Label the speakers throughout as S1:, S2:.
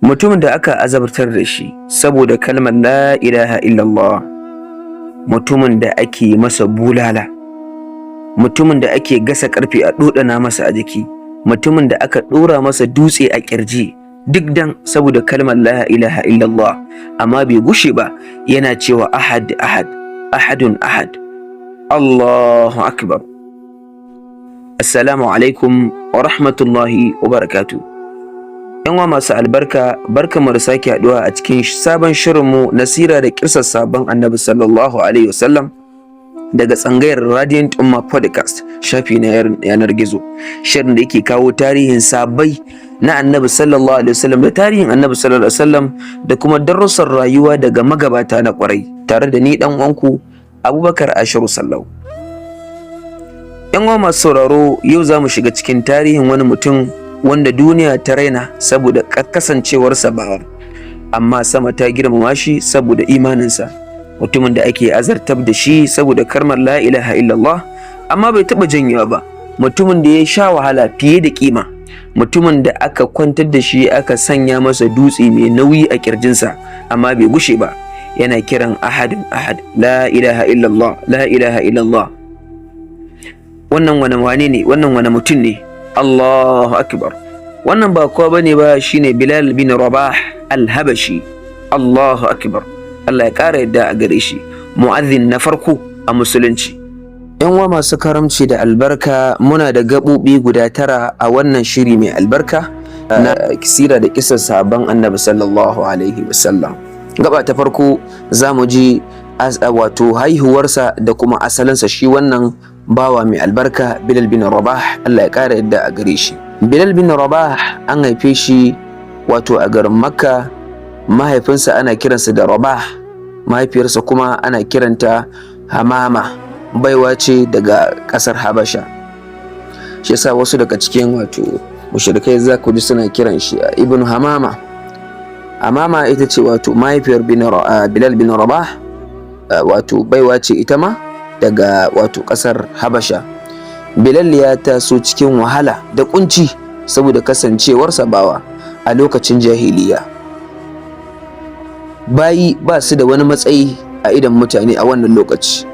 S1: Mutumin da aka azabtar da shi saboda kalmar la ilaha illallah, mutumin da ake masa bulala, mutumin da ake gasa karfe a ɗoɗana masa a jiki, mutumin da aka ɗora masa dutse a ƙirji, duk dan saboda kalmar la ilaha illallah, amma bai gushe ba yana cewa ahad ahad, ahadun ahad. Allahu akbar. Assalamu alaikum wa rahmatullahi wa barakatuh. Yan masu albarka, barkamu da sake haduwa a cikin sabon shirinmu na sira da kisar sabon Annabi sallallahu alaihi wasallam daga tsangayar Radiant Umma Podcast, shafi na yanar gizo. Shirin da yake kawo tarihin sahabbai na Annabi sallallahu alaihi wasallam da tarihin Annabi sallallahu alaihi wasallam da kuma darussan rayuwa daga magabata na kwarai, tare da ni dan uwanku Abubakar Ashiru Sallau. Yan uwa masu sauraro, yau za mu shiga cikin tarihin wani mutum wanda duniya ta raina saboda kasancewarsa bawa, amma sama ta girmama shi saboda imaninsa. Mutumin da ake azabtar da shi saboda kalmar la ilaha illallah, amma bai taɓa janyewa ba. Mutumin da ya sha wahala fiye da kima. Mutumin da aka kwantar da shi, aka sanya masa dutse mai nauyi a kirjinsa, amma bai gushe ba yana kiran ahadin ahad, la ilaha illallah, la ilaha illallah. Wannan wani wane ne? Wannan wani mutum ne? Allahu akbar. Wannan ba kowa bane ba, shine Bilal bin Rabah al-Habashi. Allahu akbar. Allah ya ƙara yadda a gare shi, mu'adhin na farko a musulunci. Yan uwa masu karamci da albarka, muna da gaɓoɓi guda 9 a wannan shiri mai albarka na sira da kisar sabon Annabi sallallahu alaihi wasallam. Gaba ta farko, za mu ji wato haihuwarsa da kuma asalinsa, shi wannan bawa mai albarka Bilal bin Rabah, Allah ya ƙara yadda a gare shi. Bilal bin Rabah an haife shi wato a garin Makka. Mahaifinsa ana kiransa da Rabah, mahaifiyarsa kuma ana kiranta Hamama, baiwa ce daga ƙasar Habasha. Shi yasa wasu daga cikin wato mushrikai za ku ji suna kiran shi Ibn Hamama. Hamama ita ce wato mahaifiyar Bilal bin Rabah, wato baiwa ce ita ma daga wato ƙasar Habasha. Bilal ya taso cikin wahala da kunci saboda kasancewarsa bawa a lokacin jahiliya. Bayi ba su da wani matsayi a idon mutane a wannan lokaci.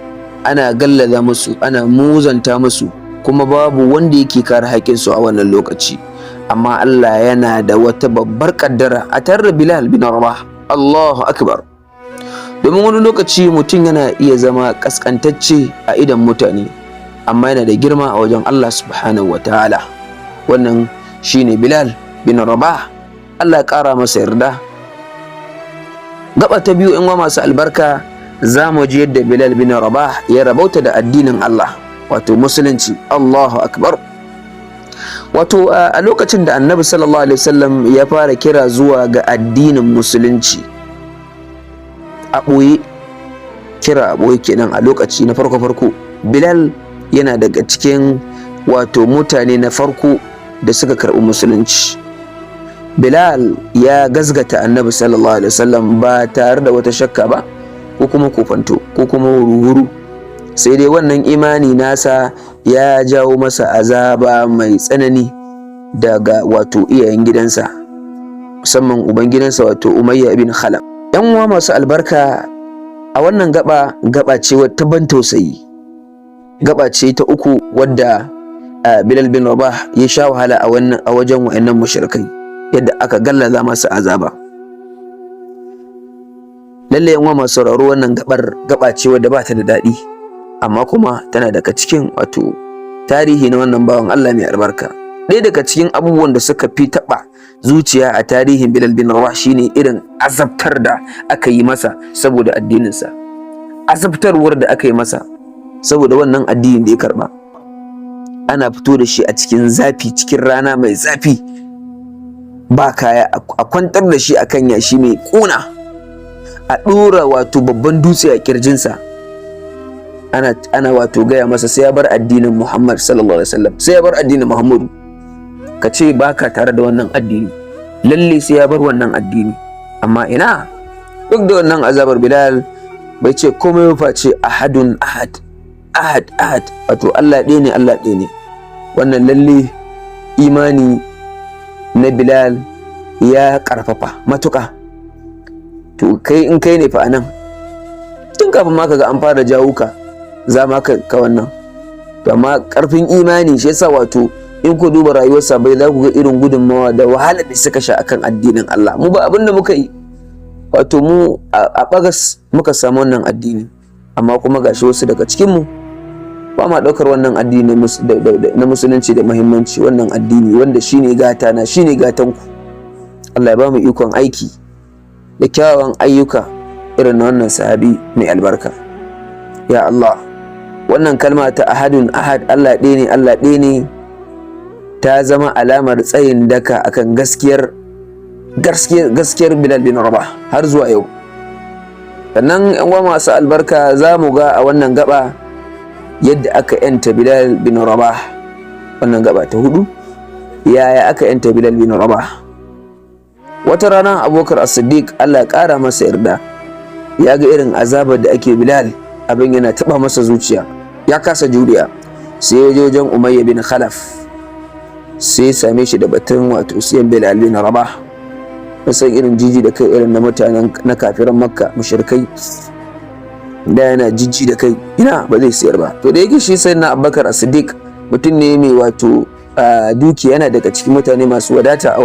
S1: Ana gallaza musu, ana muzanta musu, kuma babu wanda yake kare haƙƙinsu a wannan lokaci. Amma Allah yana da wata babbar ƙaddara a tare da Bilal bin Rabah. Allahu akbar. Domin wani lokaci mutum yana iya zama ƙasƙantacce a idon mutane, amma yana da girma a wajen Allah subhanahu wa ta'ala. Wannan shine Bilal bin Rabah, Allah ya ƙara masa yarda. Gaba ta biyu, in masu albarka, za mu ji yadda Bilal bin Rabah ya rabauta da addinin Allah, wato musulunci. Allahu akbar. Wato a lokacin da Annabi sallallahu alaihi wasallam ya fara kira zuwa ga addinin musulunci a ɓoye, kira a ɓoye kenan, a lokaci na farko farko, Bilal yana daga cikin wato mutane na farko da suka karɓi musulunci. Bilal ya gazgata Annabi sallallahu alaihi wasallam ba tare da wata shakka ba ko kuma kofanto ko kuma wuru-wuru. Sai dai wannan imani nasa ya jawo masa azaba mai tsanani daga wato iyayen gidansa, musamman uban gidansa, wato Umayya ibn Khalaf. Yan uwa masu albarka, a wannan gaba, gaba ce ta ban tausayi, gaba ce ta uku wadda Bilal bin Rabah ya sha wahala a wannan a wajen wa'annan mushrikai, yadda aka gallaza masa azaba. Lalle yan uwa masu sauraro, wannan gabar gaba ce wadda ba ta da daɗi, amma kuma tana daga cikin wato tarihi na wannan bawan Allah mai albarka. Ɗaya daga cikin abubuwan da suka fi taɓa zuciya a tarihin Bilal bin Rabah shine irin azabtar da aka yi masa saboda addininsa, azabtarwar da aka yi masa saboda wannan addinin da ya karba. Ana fito da shi a cikin zafi, cikin rana mai zafi, ba kaya, a kwantar da shi akan yashi mai ƙuna, a ɗora wato babban dutse a ƙirjinsa, ana wato gaya masa sai ya bar addinin Muhammad sallallahu alaihi wasallam, sai ya bar addinin Muhammadu, ka ce baka tare da wannan addini, lalle sai ya bar wannan addini. Amma ina, duk da wannan azabar, Bilal bai ce komai ba face ahadun ahad, ahad ahad, wato Allah ɗaya ne, Allah ɗaya ne. Wannan lalle imani na Bilal Ya karfafa matuƙa. To kai, in kai ne fa anan, tun kafin ma kaga an fara jawo ka, za ma ka wannan. To amma karfin imani shi yasa, wato in ku duba rayuwar sahabbai, za ku ga irin gudunmawa da wahalar da suka sha akan addinin Allah. Mu ba abin da muka yi, wato mu a bagas muka samu wannan addini, amma kuma gashi wasu daga cikin mu ba ma ɗaukar wannan addini na Musulunci da muhimmanci, wannan addini wanda shine gata na, shine gatan ku. Allah ya ba mu ikon aiki da kyawawan ayyuka irin na wannan sahabi mai albarka. Ya Allah, wannan kalma ta "Ahadun ahad", Allah ɗaya ne, Allah ɗaya ne, ta zama alamar tsayin daka akan gaskiyar Bilal bin Rabah har zuwa yau. Sannan, yan uwa masu albarka, za mu ga a wannan gaba yadda aka yanta Bilal bin Rabah. Wannan gaba ta hudu, yaya aka yanta Bilal bin Rabah? Wata rana Abubakar As-Siddiq, Allah ya kara masa yarda, ya ga irin azabar da ake Bilal. Abin yana taba masa zuciya, ya kasa juriya. Sai ya je wajen Umayya bin Khalaf, sai ya same shi da batun wato siyan Bilal bin Rabah. San irin jiji da kai irin na mutanen, na kafiran Makka, mushrikai da, yana jijji da kai, ina ba zai siyar ba. To da yake shi sai na Abubakar As-Siddiq mutum ne mai wato dukiya, yana daga cikin mutane masu wadata a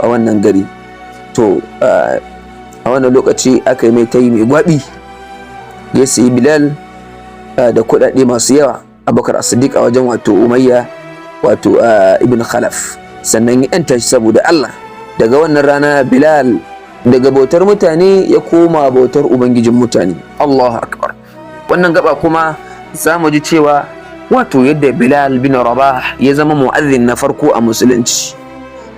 S1: wannan gari. To a wannan lokaci aka yi mai tayi mai gwabi, ya sayi Bilal da kuɗaɗe masu yawa, Abubakar As-Siddiq, a wajen wato Umayya wato ibn Khalaf. Sannan ya yanta shi saboda Allah. Daga wannan rana Bilal daga bautar mutane ya koma bautar ubangijin mutane. Allahu akbar! Wannan gaba kuma za mu ji cewa wato yadda Bilal bin Rabah ya zama mu'azzin na farko a Musulunci.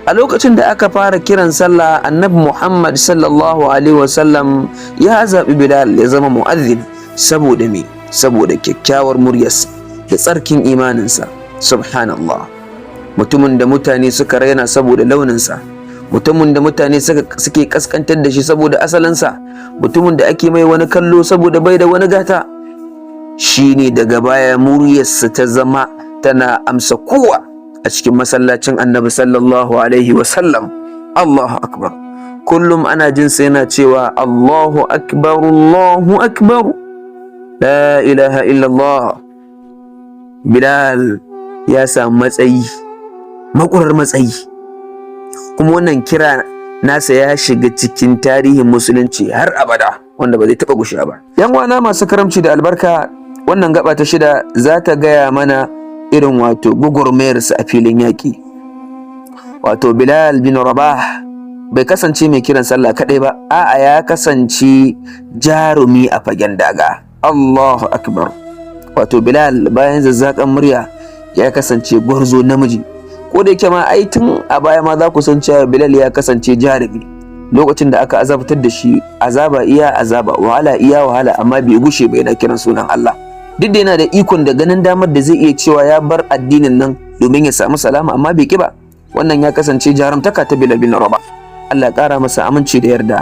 S1: A lokacin da aka fara kiran sallah, Annabi Muhammad sallallahu alaihi wasallam ya zaɓi Bilal ya zama mu'azzin. Saboda me? Saboda kyakkyawar muryarsa da tsarkin imaninsa. Subhanallah! Mutumin da mutane suka raina saboda launinsa, mutumin da mutane suke kaskantar da shi saboda asalinsa, mutumin da ake mai wani kallo saboda bai da wani gata, shine daga baya muryarsa ta zama tana amsa kowa a cikin masallacin Annabi sallallahu alaihi wasallam. Allahu akbar! Kullum ana jin sa yana cewa "Allahu akbar, Allahu akbar, la ilaha illallah". Bilal ya samu matsayi, makurar matsayi, kuma wannan kira nasa ya shiga cikin tarihin Musulunci har abada, wanda ba zai taɓa gushewa ba. Yan uwana masu karamci da albarka, wannan gaba ta shida za ta gaya mana irin wato gwagwarmayarsa a filin yaƙi. Wato Bilal bin Rabah bai kasance mai kiran sallah kaɗai ba, a'a, ya kasance jarumi a fagen daga. Allahu akbar! Wato Bilal, bayan zazzakan murya, ya kasance gwarzo namiji. Ko da yake ma ai tun a baya ma za ku san cewa Bilal ya kasance jarumi lokacin da aka azabtar da shi, azaba iya azaba, wahala iya wahala, amma bai gushe ba yana kiran sunan Allah. Duk da yana da ikon da ganin damar da zai iya cewa ya bar addinin nan domin ya samu salama, amma bai ki ba. Wannan ya kasance jarumtaka ta Bilal bin Rabah, Allah ya kara masa aminci da yarda.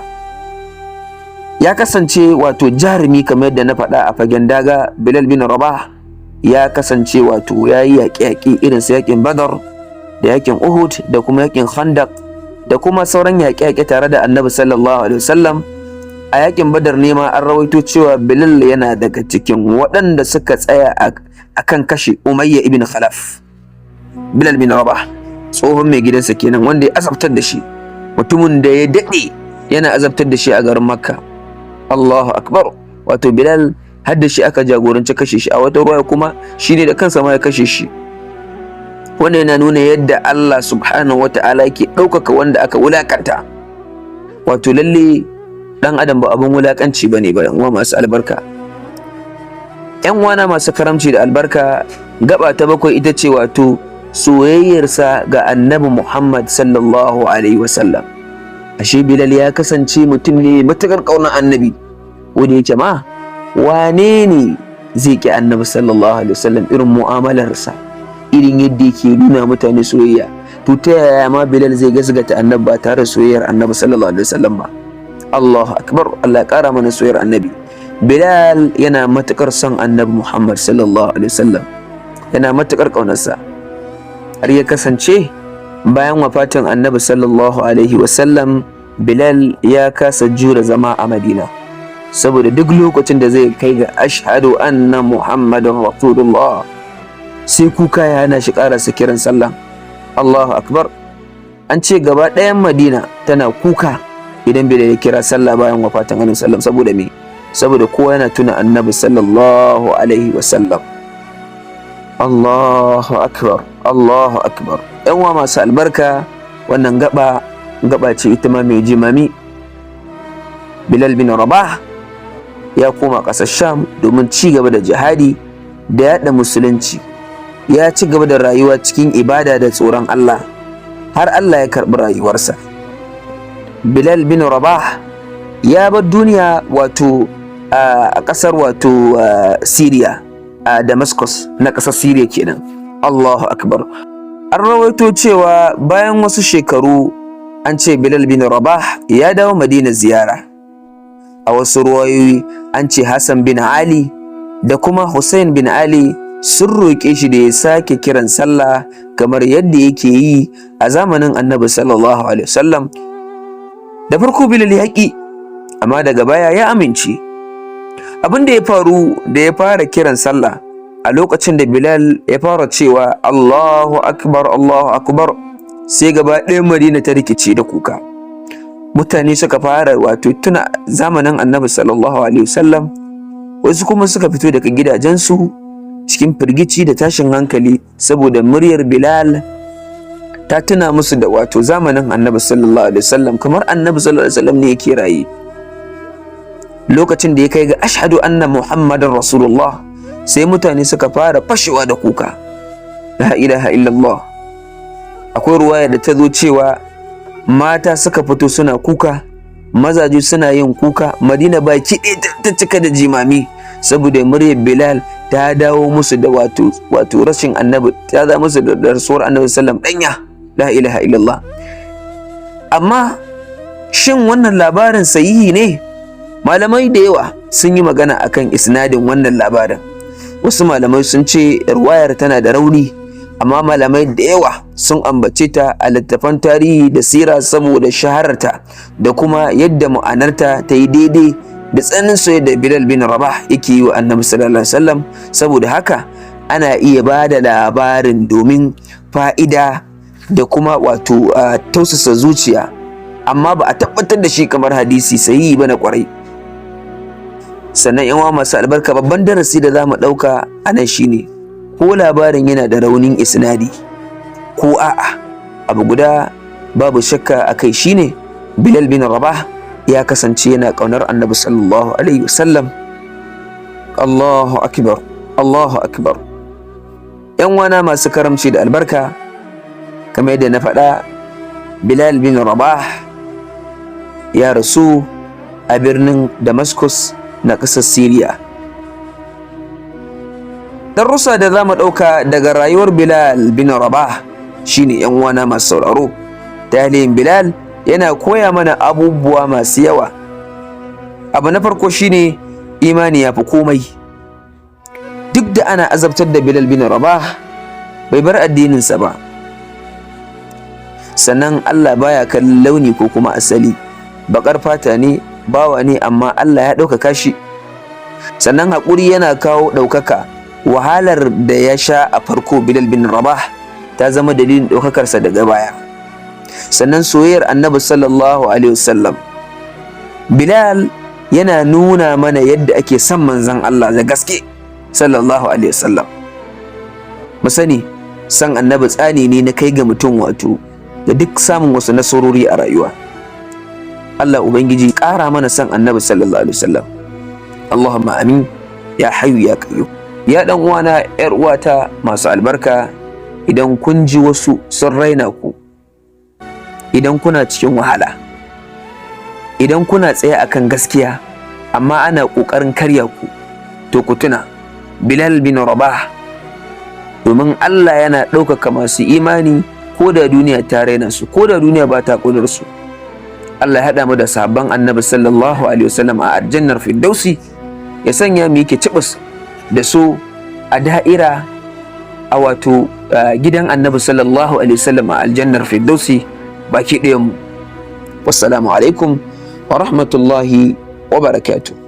S1: Ya kasance wato jarumi kamar yadda na faɗa a fagen daga. Bilal bin Rabah ya kasance wato ya yi yaƙe-yaƙe irin su yaƙin Badar da yaƙin Uhud da kuma yaƙin Khandaq da kuma sauran yaƙe-yaƙe tare da Annabi sallallahu alaihi wasallam. A yaƙin Badar ne ma an rawaito cewa Bilal yana daga cikin waɗanda suka tsaya a kan kashe Umayya ibn Khalaf. Bilal bin Rabah, tsohon mai gidansa kenan, wanda ya azabtar da shi, mutumin da ya daɗe yana azabtar da shi a garin Makka. Allahu akbar! Wato Bilal har da shi aka jagoranci kashe shi. A wata ruwaya kuma shi ne da kansa ma ya kashe shi. Wannan yana nuna yadda Allah subhanahu wata'ala yake ɗaukaka wanda aka wulakanta. Wato lalle ɗan adam ba abin wulakanci bane ba. Yan uwa masu albarka, yan uwana masu karamci da albarka, gaba ta bakwai ita ce wato soyayyarsa ga Annabi Muhammad sallallahu alaihi wasallam. Ashe Bilal ya kasance mutum ne matuƙar ƙaunar Annabi. Wanda yake ma wane ne zai ƙi Annabi sallallahu alaihi wasallam? Irin mu'amalarsa, irin yadda yake nuna mutane soyayya, to ta yaya ma Bilal zai gasgata Annabi ba tare da soyayyar Annabi sallallahu alaihi wasallam ba? Allahu akbar! Allah ya ƙara mana soyayyar Annabi. Bilal yana matuƙar son Annabi Muhammad sallallahu alaihi wasallam, yana matuƙar ƙaunarsa, har ya kasance Bayan wafatin Annabi sallallahu alaihi wasallam, Bilal ya kasa jure zama a Madina, saboda duk lokacin da zai kai ga "Ashhadu anna Muhammadan Rasulullah", sai kuka ya hana shi karasa kiran sallah. Allahu akbar! An ce gaba ɗayan Madina tana kuka idan Bilal ya kira sallah bayan wafatin Annabi sallam. Saboda me? Saboda kowa yana tuna Annabi sallallahu alaihi wasallam. Allahu akbar, Allahu akbar! Yan uwa masu albarka, wannan gaba gaba ce ita ma mai jimami. Bilal bin Rabah ya koma ƙasar Sham domin ci gaba da jihadi da yaɗa musulunci. Ya ci gaba da rayuwa cikin ibada da tsoron Allah har Allah ya karɓi rayuwarsa. Bilal bin Rabah ya bar duniya wato a ƙasar wato Syria, a Damascus na ƙasar Syria kenan. Allahu akbar! An rawaito cewa bayan wasu shekaru, an ce Bilal bin Rabah ya dawo Madina ziyara. A wasu ruwayoyi an ce Hassan bin Ali da kuma Hussein bin Ali sun roƙe shi da ya sake kiran sallah kamar yadda yake yi a zamanin Annabi sallallahu alaihi wasallam. Da farko Bilal ya ƙi, amma daga baya ya amince. Abin da ya faru da ya fara kiran sallah, a lokacin da Bilal ya fara cewa "Allahu akbar, Allahu akbar", sai gaba ɗayan Madina ta rikice da kuka. Mutane suka fara wato tuna zamanin Annabi sallallahu alaihi wasallam. Wasu kuma suka fito daga gidajensu cikin firgici da tashin hankali, saboda muryar Bilal ta tuna musu da wato zamanin Annabi sallallahu alaihi wasallam, kamar Annabi sallallahu alaihi wasallam ne yake raye. Lokacin da ya kai ga "Ashhadu anna Muhammadan Rasulullah", sai mutane suka fara fashewa da kuka. La ilaha illallah! Akwai ruwaya da ta zo cewa mata suka fito suna kuka, mazaje suna yin kuka. Madina baki ɗaya ta cika da jimami, saboda muryar Bilal ta dawo musu da wato rashin Annabi, ta dawo musu da rasuwar Annabi sallam danya. La ilaha illallah! Amma shin wannan labarin sahihi ne? Malamai da yawa sun yi magana akan isnadin wannan labarin. Wasu malamai sun ce ruwayar tana da rauni, amma malamai da yawa sun ambace ta a littattafan tarihi da sira saboda shahararta da kuma yadda ma'anarta ta yi daidai da tsananin soyayya da Bilal bin Rabah yake yi wa Annabi sallallahu alaihi wasallam. Saboda haka ana iya ba da labarin domin fa'ida da kuma wato tausasa zuciya, amma ba a tabbatar da shi kamar hadisi sahihi ba na kwarai. Sannan yan masu albarka, babban darasi da za mu ɗauka a nan shine, ko labarin yana da raunin isnadi ko a'a, abu guda babu shakka a kai shine Bilal bin Rabah ya kasance yana ƙaunar Annabi sallallahu alaihi wasallam. Allahu akbar, Allahu akbar! Yan uwana masu karamci da albarka, kamar yadda na faɗa, Bilal bin Rabah ya rasu a birnin Damascus na ƙasar Syria. Darussa da za mu ɗauka daga rayuwar Bilal bin Rabah shine, yan uwana masu sauraro, tarihin Bilal yana koya mana abubuwa masu yawa. Abu na farko shine imani ya fi komai. Duk da ana azabtar da Bilal bin Rabah, bai bar addininsa ba. Sannan Allah baya kallon launi ko kuma asali. Baƙar fata ne, bawa ne, amma Allah ya ɗaukaka shi. Sannan haƙuri yana kawo ɗaukaka. Wahalar da ya sha a farko Bilal bin Rabah ta zama dalilin ɗaukakarsa daga baya. Sannan soyayyar Annabi sallallahu alaihi wasallam. Bilal yana nuna mana yadda ake son Manzon Allah da gaske sallallahu alaihi wasallam. Mu sani, son Annabi tsani ne na kai ga mutum wato da duk samun wasu nasarori a rayuwa. Allah Ubangiji ƙara mana son Annabi sallallahu alaihi wasallam. Allahumma amin ya hayyu ya qayyum. Ya dan uwana, yar uwata masu albarka, idan kun ji wasu sun raina ku, idan kuna cikin wahala, idan kuna tsaye akan gaskiya amma ana ƙoƙarin karya ku, to ku tuna Bilal bin Rabah, domin Allah yana ɗaukaka masu imani ko da duniya ta raina su, ko da duniya ba ta ƙaunar su. Allah ya haɗa mu da sahabban Annabi sallallahu alaihi wasallam a aljannar Firdausi, ya sanya mu yake cibis da su a da'ira a wato gidan Annabi sallallahu alaihi wasallam a aljannar firdausi baki ɗayan mu. Wassalamu alaikum wa rahmatullahi wa barakatuh.